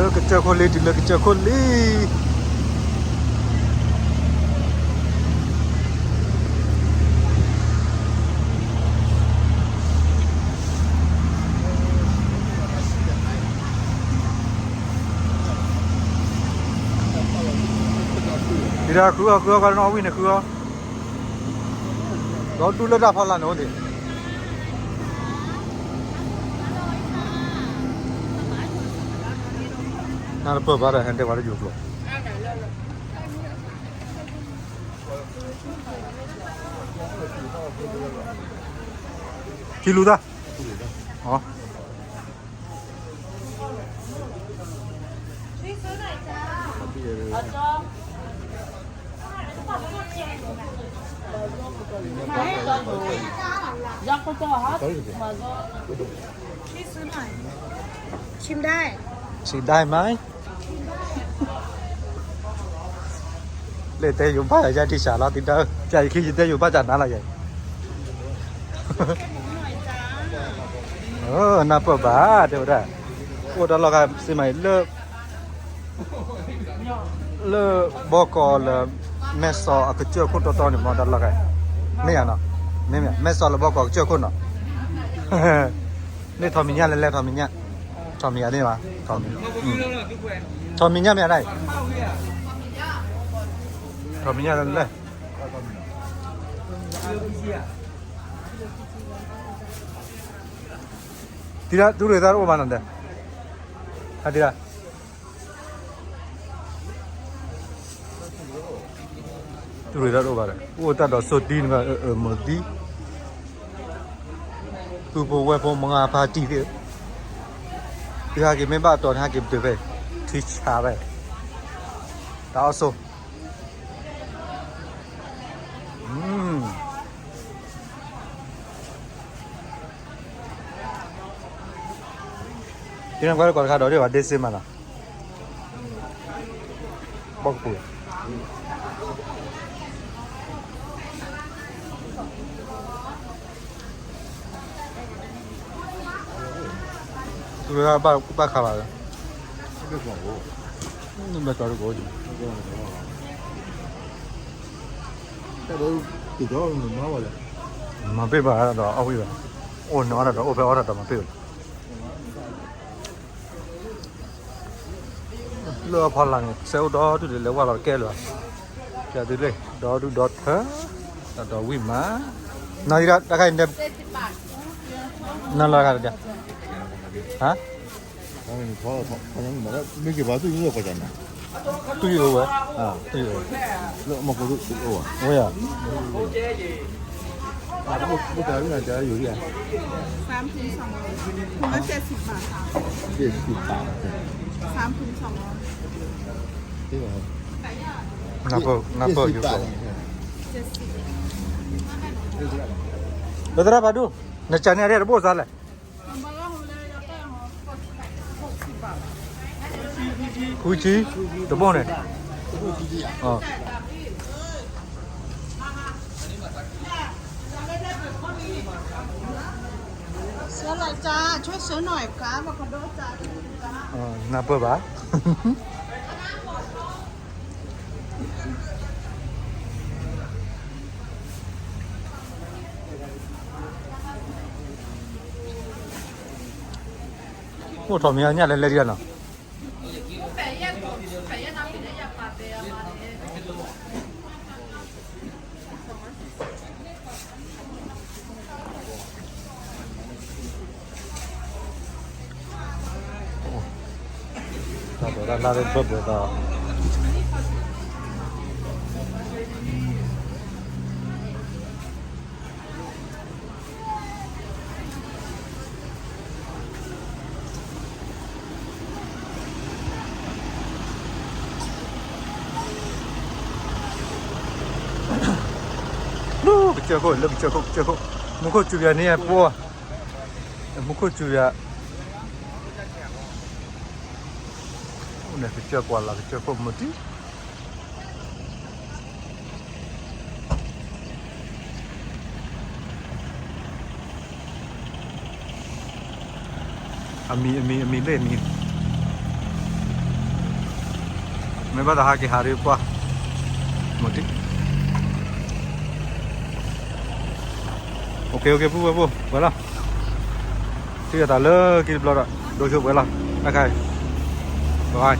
ကစၢၢ်ခိၣ်လ့ တုၤလၢကစၢၢ်ခိၣ်လ့ ဒ်တၢ်ဃုအီၣ်ဃုအီၣ်ကီးနီၣ်ဝံၣ်န့ၣ်ဃုအီၣ် ဒီးဒူၣ်လၢတၢ်ဖီလာ်န့ၣ်အိၣ်ဒံး နၢ်တပၢၢ်ဘၣ်ဒီးဟဲဒဲးဝဲလၢယိၤကျိာ် ကံလူၤသၣ် ชิมได้ ชิมได้ไหม လၢတဲယိၤဘၣ်ယၤဒံးစးလီၤ တံဒၢ ကယခံယတဲယိၤဘၣ်စးနၤလီၤယၤ နၢ်ပၢၢ်ဘၣ် တဲဝဲဒၣ် အိၣ်တၢ်လီၢ်ခါစ့မးလၢ လၢဘီကီးလၢ မဲၢ်စီၤအကစၢၢ်ခိၣ်တီတီန့ၣ် မ့ၢ်တၢ်လီၢ်ခါ မ့ၢ်ယါနီၤ မ့ၢ်မ့ၢ် မဲၢ်စီၤလၢဘီကီးကစၢၢ်ခိၣ်နီၤ န့ၣ်ထီးမံၤညၣ်လဲၣ်လဲၣ် ထီးမံၤညၣ် ထီးမံၤညၣ်န့ၣ်ဘၣ် ထီးမံၤညၣ်မ့ၢ်ဒၣ်အံၤ ထီးမံၤညၣ်လဲၣ်လဲၣ် တံဒၢ တူၢ်ရ့ၣ်သၣ်တအိၣ်ဘၣ်နီၤဒဲး ဟးတံဒၢ တူၢ်ရ့ၣ်သၣ်တအိၣ်ဘၣ်ဒီး အိၣ်တၢ်ဒီးစိတံန့ၣ် အၢ မုၢ်သံ ပုၢ်ဖိဝဲၢ်ဖိမုၢ်ဂၤဖါတံၢ်သ့ၣ် သုဟဲက့ၤမ့ၢ်ဘၣ်တီၤန့ၣ် ဟဲက့ၤပတုာ်ဖဲ ထံဆါဖဲ တၢ်အီၣ်ဆိ တနကွၢ်တကီၢ်တခါဒီးဒ်ဘၣ်ဒ့စ့မးနီၤ ဘီကပူၤ ဘၣ်ခါဘၣ်လၢ ဘၣ်ကီးတကီး မၤပ့ၢ်ဘၣ်ဒီးအီၣ်ဝံၣ်ဘၣ် အိၣ်န့ၣ်အီၣ်တၢ်ဒီးအိၣ်ဖဲအီၣ်တၢ်ဒီးမၤပ့ၢ်ဘၣ် လၢအဖီလာ်န့ၣ် စဲအိၣ်ဒီဒူၣ်ဒံးလဲၤဝဲလီၤတကဲလၢၤဘၣ် ကသုလ့ၣ် ဒီဒူၣ်ဒီထၢ တၢ်ဒီးဝံၣ်မး နီၢ်ယံၤတၢ်ခါအံၤ နလီၤတခါတကဲ ဟါ မ့ၢ်က့ၤဘၣ်သူၣ်ယိၣ်ကွၢ်ကနၤ တူၢ်ယိၣ်ဝဲ တူၢ်ယိၣ်ဝဲ လၢမီၢ်ကိၢ်ဝဲယၤ สามถุงสองร้อย ถุงละเจ็ดสิบบาทค่ะ เจ็ดสิบบาท สามถุงสองร้อย นำเพิ่มนำเพิ่มอยู่ก่อน เจ็ดสิบ လၢသရၣ်ဖးဒိၣ် နကၢ်န့ၣ်အရဲၣ်တဘိၣ်စါလဲၣ် ဃုဆံ တဘိၣ်န့ၣ် နၢ်ပၢၢ်ဘၣ် အိၣ်ထီၣ်မံၤညၣ်လဲၤလဲၤဒံးနီၤ တၢ်ဒိးတၢ်လၢ်လၢဘၢၣ်ဘၢၣ်ဒီး လၢကစၢၢ်ခိၣ် လၢကစၢၢ်ခိၣ် ကစၢၢ်ခိၣ် မူခိၣ်စူၤယၤန့ၣ် ပှိၢ် မူခိၣ်စူၤယၤ အိၣ်န့ၣ်ကစၢၢ်ကွၢ်လၢကစၢၢ်ခိၣ်မုၢ်တံၢ် အမံၤ အမံၤ အမံၤလၢအမံၤ မူခိၣ်စူၤယၤ မ့ၢ်ဘၣ်သးဟးက့ၤဟးဒုးပှၢ်, မတံ, အိၣ်က့ၤ အိၣ်က့ၤ ပုၢ်ဝဲၢ်ဖိ ပှဲၤလီၤ, ထံၣ်အသးလၢခံတဘျီဒီး ဒိဆိပှဲၤလီၤ, တခါအံၤ, ဘၣ်